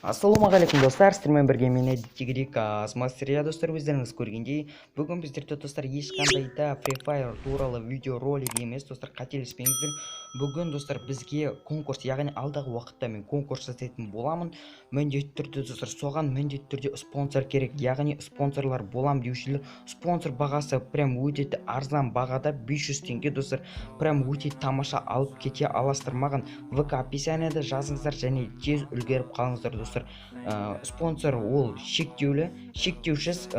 Ассалаумағалейкум, достар! Сіздермен бірге мен, әдеттегідей, Азмастер. Иә, достар, өздеріңіз көргендей, бүгін біздерде, достар, ешқандай да Free Fire туралы видеоролик емес, достар, қателеспеңіздер. Бүгін, достар, бізге конкурс, яғни алдағы уақытта мен конкурс жасайтын боламын міндетті түрде, достар. Соған міндетті түрде спонсор керек, яғни спонсорлар болам деушілер, спонсор бағасы прям өте арзан бағада, 500 теңге, достар, прям өте тамаша алып кете аласыздар. Маған ВК описанияда жазыңыздар және тез үлгеріп қалыңыздар, достар. Спонсор ол шектеулі, шектеусіз,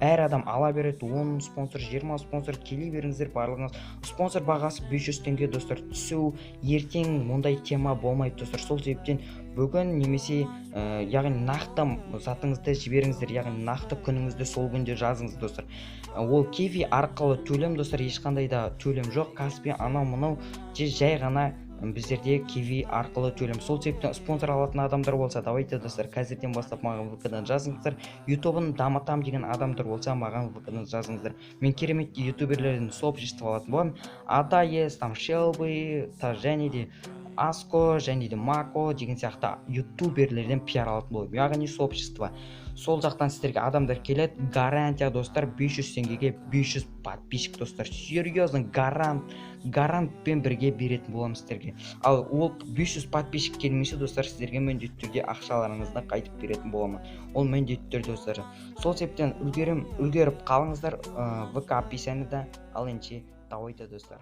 әр адам ала береді. 10 спонсор, 20 спонсор, келе беріңіздер барлығыңыз. Спонсор бағасы 500 теңге, достар. Түсу ертең мұндай тема болмайды, достар. Сол себептен бүгін немесе яғни нақты затыңызды жіберіңіздер, яғни нақты күніңізді сол күнде жазыңыз, достар. Ол киви арқылы төлем, достар, ешқандай да төлем жоқ, Каспи, анау мынау жай ғана біздерде киви арқылы төлем. Сол себептен спонсор алатын адамдар болса, давайте, достар, қазірден бастап маған ВК-дан жазыңыздар. Ютубын дамытам деген адамдар болса, маған ВК-дан жазыңыздар. Мен керемет ютуберлерден сообщество алатын боламын: Адаес, там, Шелби, және де Аско, және де Мако деген сияқты ютуберлерден пиар алатын боламын, яғни сообщество. Сол жақтан сіздерге адамдар келеді, гарантия, достар. 500 теңгеге 500 подписчик, достар, серьезно, гарант, гарантпен бірге беретін боламын сіздерге. Ал ол 500 подписчик келмесе, достар, сіздерге міндетті түрде ақшаларыңызды қайтып беретін боламын, ол міндетті түрде, достар. Сол себептен үлгеріп қалыңыздар, ВК описанияда. Ал ендеше, давайте, достар.